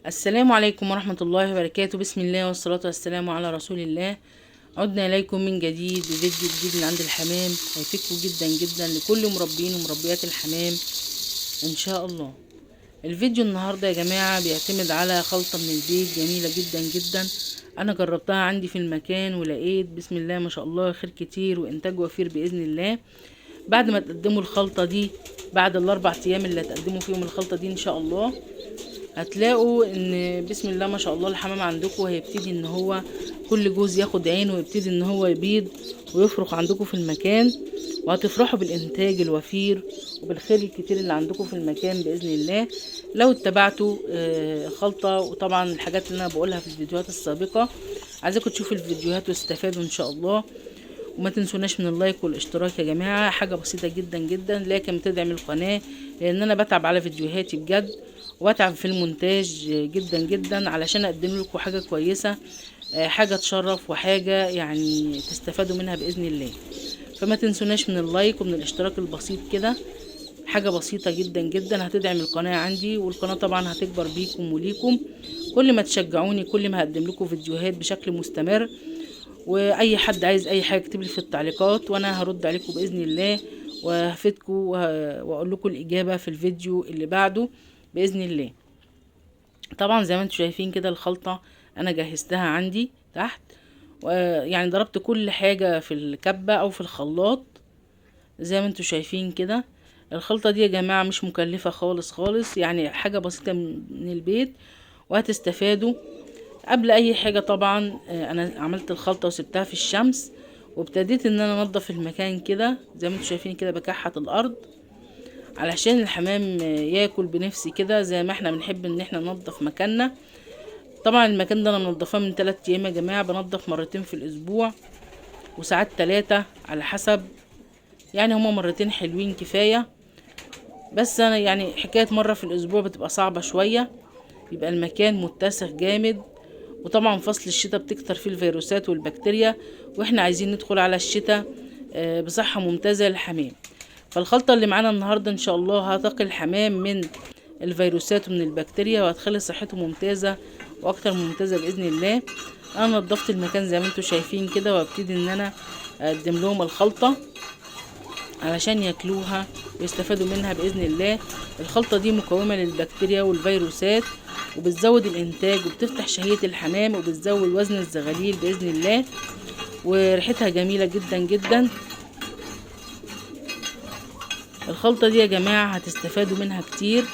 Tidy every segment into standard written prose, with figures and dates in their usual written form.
السلام عليكم ورحمة الله وبركاته. بسم الله والصلاة والسلام على رسول الله. عدنا إليكم من جديد بفيديو جديد من عند الحمام، هيفيدكم جدا جدا لكل مربين ومربيات الحمام إن شاء الله. الفيديو النهاردة يا جماعة بيعتمد على خلطة من البيت جميلة جدا جدا، أنا جربتها عندي في المكان ولقيت بسم الله ما شاء الله خير كتير وإنتاج وفير بإذن الله. بعد ما تقدموا الخلطة دي، بعد ال4 أيام اللي هتقدموا فيهم الخلطة دي إن شاء الله، هتلاقوا ان بسم الله ما شاء الله الحمام عندكم هيبتدي ان هو كل جوز ياخد عين ويبتدي ان هو يبيض ويفرخ عندكم في المكان، وهتفرحوا بالانتاج الوفير وبالخير الكتير اللي عندكم في المكان باذن الله لو اتبعتوا الخلطة. وطبعا الحاجات اللي انا بقولها في الفيديوهات السابقة، عايزاكم تشوفوا الفيديوهات وتستفادوا ان شاء الله. وما تنسوناش من اللايك والاشتراك يا جماعة، حاجة بسيطة جدا جدا لكن بتدعم القناة، لان انا بتعب على فيديوهاتي بجد واتعب في المونتاج جدا جدا علشان اقدم لكم حاجة كويسة، حاجة تشرف وحاجه يعني تستفادوا منها باذن الله. فما تنسوناش من اللايك ومن الاشتراك البسيط كده، حاجة بسيطة جدا جدا هتدعم القناة عندي، والقناة طبعا هتكبر بيكم وليكم. كل ما تشجعوني كل ما هقدم لكم فيديوهات بشكل مستمر. واي حد عايز اي حاجة اكتب لي في التعليقات وانا هرد عليكم باذن الله وهفيدكم واقول لكم الاجابة في الفيديو اللي بعده باذن الله. طبعا زي ما انتم شايفين كده الخلطة انا جهزتها عندي تحت، ويعني ضربت كل حاجة في الكبه او في الخلاط زي ما انتم شايفين كده. الخلطة دي يا جماعة مش مكلفة خالص خالص، يعني حاجة بسيطة من البيت وهتستفادوا. قبل اي حاجة طبعا انا عملت الخلطة وسبتها في الشمس، وابتديت ان انا انضف المكان كده زي ما انتم شايفين كده، بكحت الارض علشان الحمام ياكل بنفسي كده زي ما احنا بنحب ان احنا ننضف مكاننا. طبعا المكان ده انا منضفاه من 3 ايام يا جماعة، بنضف مرتين في الاسبوع وساعات 3 على حسب، يعني هما مرتين حلوين كفاية، بس انا يعني حكاية مرة في الاسبوع بتبقى صعبة شوية، بيبقى المكان متسخ جامد. وطبعا فصل الشتاء بتكتر فيه الفيروسات والبكتيريا، واحنا عايزين ندخل على الشتاء بصحة ممتازة للحمام. فالخلطة اللي معانا النهاردة ان شاء الله هتقي الحمام من الفيروسات ومن البكتيريا، وهتخلي صحته ممتازة واكتر ممتازة بإذن الله. انا نظفت المكان زي ما انتم شايفين كده، وابتدي ان انا اقدم لهم الخلطة علشان ياكلوها ويستفادوا منها بإذن الله. الخلطة دي مقاومة للبكتيريا والفيروسات، وبتزود الانتاج وبتفتح شهية الحمام وبتزود وزن الزغاليل بإذن الله، وريحتها جميلة جدا جدا. الخلطة دي يا جماعة هتستفادوا منها كتير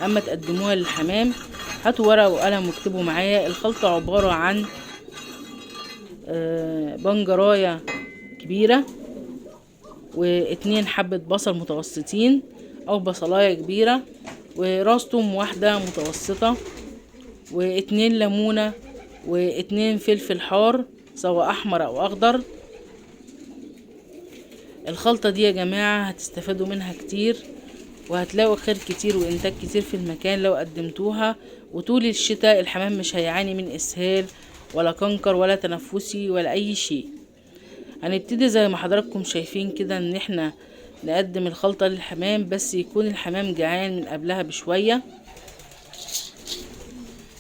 اما تقدموها للحمام. هاتوا ورقة وقلم واكتبوا معايا. الخلطة عبارة عن بنجراية كبيرة و2 حبة بصل متوسطين او بصلاية كبيرة، وراس توم واحدة متوسطة، و2 ليمونة، و2 فلفل حار سواء احمر او اخضر. الخلطة دي يا جماعة هتستفادوا منها كتير، وهتلاقوا خير كتير وانتاج كتير في المكان لو قدمتوها. وطول الشتاء الحمام مش هيعاني من اسهال ولا كنكر ولا تنفسي ولا اي شيء. هنبتدي زي ما حضراتكم شايفين كده ان احنا نقدم الخلطة للحمام، بس يكون الحمام جعان من قبلها بشوية.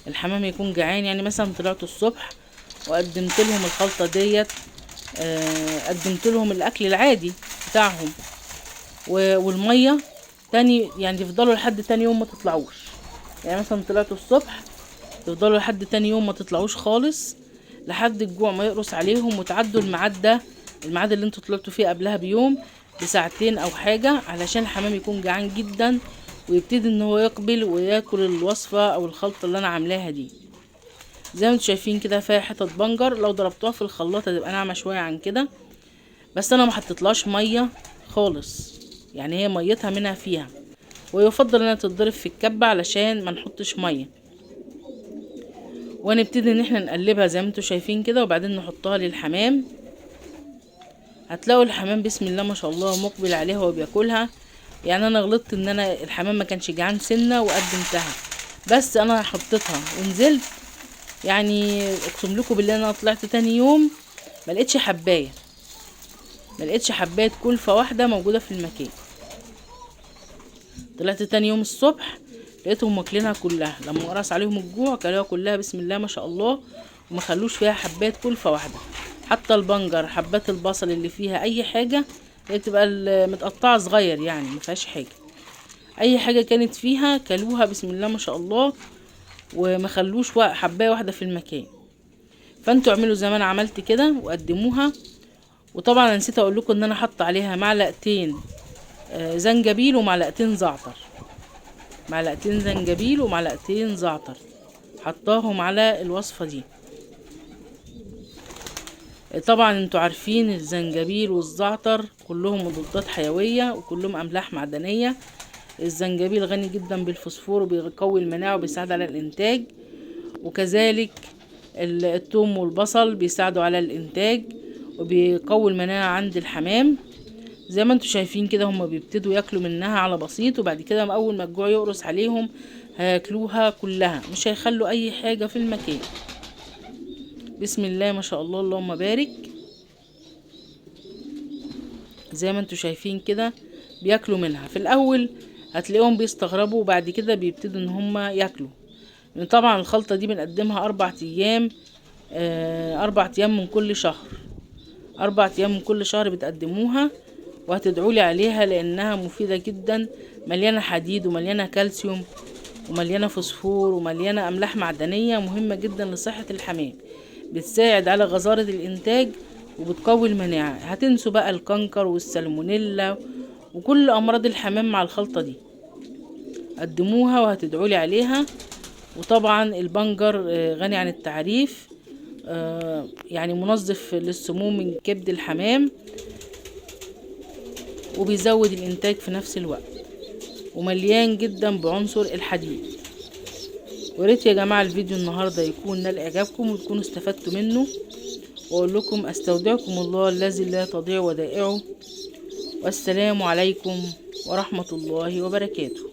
الحمام يكون جعان، يعني مثلا طلعتوا الصبح وقدمت لهم الخلطة ديت، قدمت لهم الاكل العادي بتاعهم والمية تاني، يعني تفضلوا لحد تاني يوم ما تطلعوش. يعني مثلا طلعتوا الصبح تفضلوا لحد تاني يوم ما تطلعوش خالص، لحد الجوع ما يقرص عليهم، وتعدوا الميعاد ده، الميعاد اللي انتوا طلعتوا فيه قبلها بيوم بساعتين او حاجة، علشان الحمام يكون جعان جدا ويبتدي ان هو يقبل وياكل الوصفة او الخلطة اللي انا عاملاها دي. زي ما انتوا شايفين كده فيها حتت بنجر، لو ضربتوها في الخلاط هتبقى ناعمة شوية عن كده، بس انا ما حطيتلهاش مية خالص، يعني هي ميتها منها فيها، ويفضل انها تتضرب في الكبه علشان ما نحطش مية. ونبتدي ان احنا نقلبها زي ما انتوا شايفين كده، وبعدين نحطها للحمام. هتلاقوا الحمام بسم الله ما شاء الله مقبل عليها وبياكلها. يعني انا غلطت ان انا الحمام ما كانش جعان سنة وقدمتها، بس انا حطيتها ونزلت، يعني اقسم لكم بالله انا طلعت تاني يوم ما لقيتش حبايه، ما لقيتش حبايه كلفه واحدة موجودة في المكان. طلعت تاني يوم الصبح لقيتهم واكلينها كلها. لما قرص عليهم الجوع كلوها كلها بسم الله ما شاء الله، وما خلوش فيها حبات كلفة واحدة. حتى البنجر، حبات البصل اللي فيها اي حاجة، هي بتبقى متقطعة صغير يعني ما فيهاش حاجة، اي حاجة كانت فيها كلوها بسم الله ما شاء الله، وما خلوش حباية واحدة في المكان. فانتوا اعملوا زي ما انا عملت كده وقدموها. وطبعا انا نسيت اقول لكم ان انا حاطه عليها معلقتين زنجبيل ومعلقتين زعتر، معلقتين زنجبيل ومعلقتين زعتر، حطاهم على الوصفة دي. طبعا انتوا عارفين الزنجبيل والزعتر كلهم مضادات حيوية وكلهم املاح معدنية. الزنجبيل غني جدا بالفوسفور وبيقوي المناعة وبيساعد على الانتاج، وكذلك الثوم والبصل بيساعدوا على الانتاج وبيقوي المناعة عند الحمام. زي ما انتوا شايفين كده هما بيبتدوا ياكلوا منها على بسيط، وبعد كده اول ما الجوع يقرص عليهم هياكلوها كلها، مش هيخلوا اي حاجة في المكان. بسم الله ما شاء الله، اللهم بارك. زي ما انتوا شايفين كده بياكلوا منها. في الاول هتلاقيهم بيستغربوا، وبعد كده بيبتدوا ان هما ياكلوا. طبعا الخلطة دي بنقدمها 4 ايام، 4 ايام من كل شهر، 4 ايام من كل شهر بتقدموها، وهتدعولي عليها لانها مفيدة جدا، مليانة حديد ومليانة كالسيوم ومليانة فوسفور ومليانة املاح معدنية مهمة جدا لصحة الحمام، بتساعد على غزارة الانتاج وبتقوي المناعة. هتنسوا بقى الكنكر والسالمونيلا وكل امراض الحمام مع الخلطة دي. قدموها وهتدعولي عليها. وطبعا البنجر غني عن التعريف، يعني منظف للسموم من كبد الحمام، وبيزود الانتاج في نفس الوقت، ومليان جدا بعنصر الحديد. وريت يا جماعة الفيديو النهاردة يكون نال اعجابكم وتكونوا استفدتوا منه، واقول لكم استودعكم الله الذي لا تضيع ودائعه، والسلام عليكم ورحمة الله وبركاته.